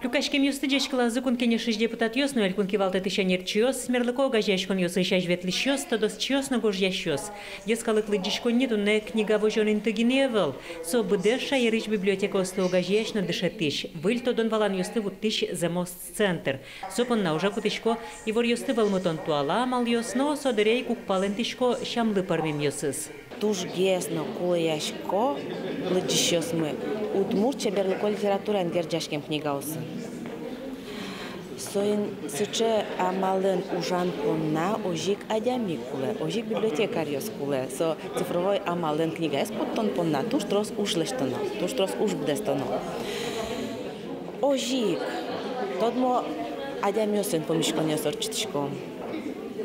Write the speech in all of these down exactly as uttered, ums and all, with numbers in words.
Люкаськемъёсты ӟечкылазы Кун Кенешысь депутатъёс но элькун кивалтэтысь ӧнерчиос, мерлыко огазеяськонъёсысь азьветлӥсьёс, тодосчиос но гожъясьёс. Йӧскалык лыдӟиськонни туннэ книга возён инты гинэ ӧвӧл. Со быдэс шаерысь библиотекаосты огазеясь но дышетӥсь, выль тодон-валанъёсты вуттӥсь зэмос центр. Со понна ужа кутӥсько иворъёсты вӧлмытон туала амалъёс но, со дыре ик уг палэнтӥсько сямлы пӧрмемъёсыз. Тужгес но кулэясько лыдӟисьёсмы удмурт чеберлыко литератураен герӟаськем книгаосын. Соин сыӵе амалэн ужан понна озьы ик адями кулэ, озьы ик библиотекарьёс кулэ. Со цифровой амалэн книгаез поттон понна туж трос уж лэсьтоно, туж трос уж быдэстоно. Озьы ик тодмо адямиосын пумиськонъёс ортчытӥськом.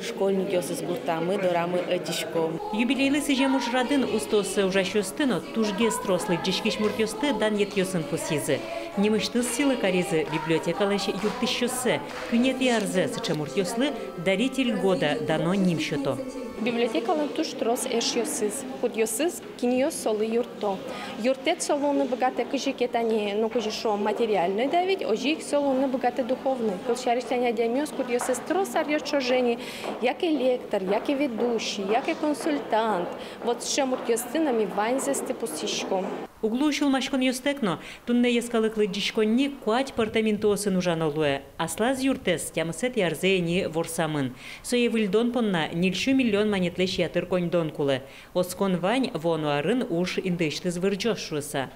Школьникъёсыз гуртамы, дорамы ӧтиськом. Юбилейлы сӥзем ужрадын устоосыз ужасьёсты но тужгес трос лыдӟиськись муртъёсты данъетъёсын пусйизы. Нимысьтыз сӥлы каризы библиотекалэсь юрттӥсьёссэ. Куинетӥ арзэ сыӵе муртъёслы «Даритель года» дано ним сёто. Библиотекалэн туж трос эшъёсыз, кудъёсыз кинъёс солы юртто. Юрттэт со луыны быгатэ кызьы ке тани, ну, кызьы шуом, материальной, да ведь, озьы ик со луыны быгатэ духовной. Кылсярысь, тани адямиос, кудъёсыз трос аръёс ӵоже ини яке лектор, яке ведущий, яке консультант. Вот сыӵе муртъёсты но ми ваньзэсты пусйиськом. Уг луы сюлмаськонъёстэк но, туннэ йӧскалык лыдӟиськонни куать пӧртэм интыосын ужано луэ. Аслаз юртэз тямысэтӥ арзэ ини ворсамын. Сое выльдон понна ньыльсю миллион манетлэсь ятыр коньдон кулэ. Оскон вань, вуоно арын уж интыысьтыз вырӟоз шуыса.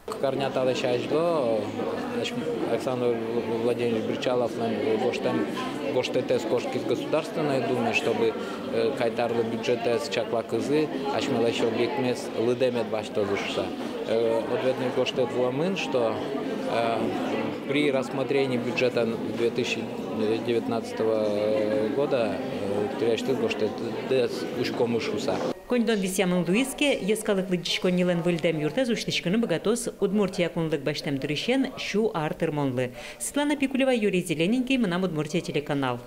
Кык арня талэсь азьло, э, Александр Владимирович Бречаловлэн гожтэм гожтэтэз кошкиз Государственной Думе, чтобы, э, куать арлы бюджетэз чаклакузы, асьмелэсь объектмес лыдэ мед басьтозы шуыса. Э, ответной гожтэт вуэмын, что, э, при рассмотрении бюджета две тысячи девятнадцатого года, э, тӥлясьтыз гожтэтэз учкомы шуыса. Коньдон висъямын луиз ке, йӧскалык лыдӟиськоннилэн выльдэм юртэз усьтӥськыны быгатоз Удмуртия кунлык басьтэм дырысен сю ар тырмонлы. Светлана Пикулева, Юрий Зелененький, «Мынам Удмуртие» телеканал.